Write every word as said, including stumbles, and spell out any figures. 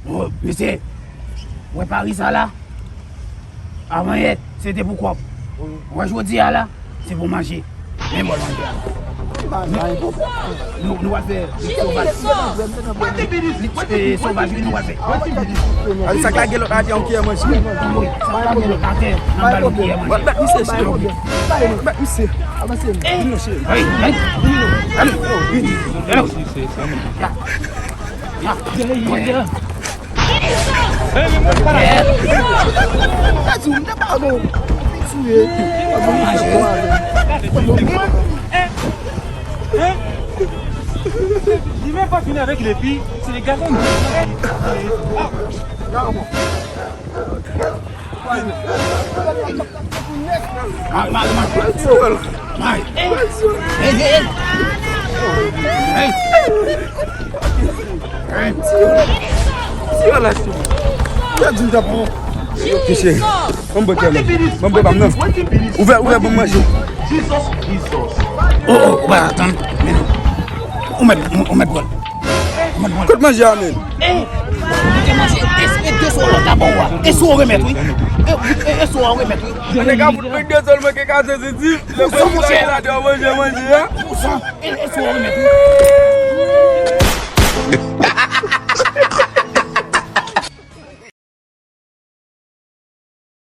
Bon, mesye, wè pari sa la, avan yè, se te pou kòb. Wè jodi a la, se pou manje. Men bòl manje a. Nou, nou va fè sovaj. Eh, sovaj, wi, nou va fè. Ay, sa k lage lòt atè, yon kiyè manje. Wi, sa k lage lòt atè, n ap ba l yon kiyè manje. Bat misye, cheri. Bat misye. Hey, hey, hey. Hello. Hello. Ya. Ya. Hey, men mwen pa la. Sa di w, m te pa bon. Sou ye. Li menm pa fini avèk lepi, se le gason. Mari, mari, mari. Mari. Hey, hey, hey. Hey. Hey. Ti yo la, ti yo. Yo di m ta pran. Ok, cheri. Ban m bwè kè manje. Ban m bwè pa m nan. Ouvè, ouvè, ban m manje. Oh, oh, ou pa atann. Men non. Ou mèt, ou mèt bwè l. Ou mèt bwè l. Kote manje a, men? Eh, ou te manje, e, e de sou lòt la, bon, wa. E sou ou remèt, wi. E, e, e sou ou remèt, wi. Nèg a fout mwen de sèl mwen ke ka sezi di. Lè mwen la, la, manje, manje, a. Pou san, e, e sou ou remèt, wi.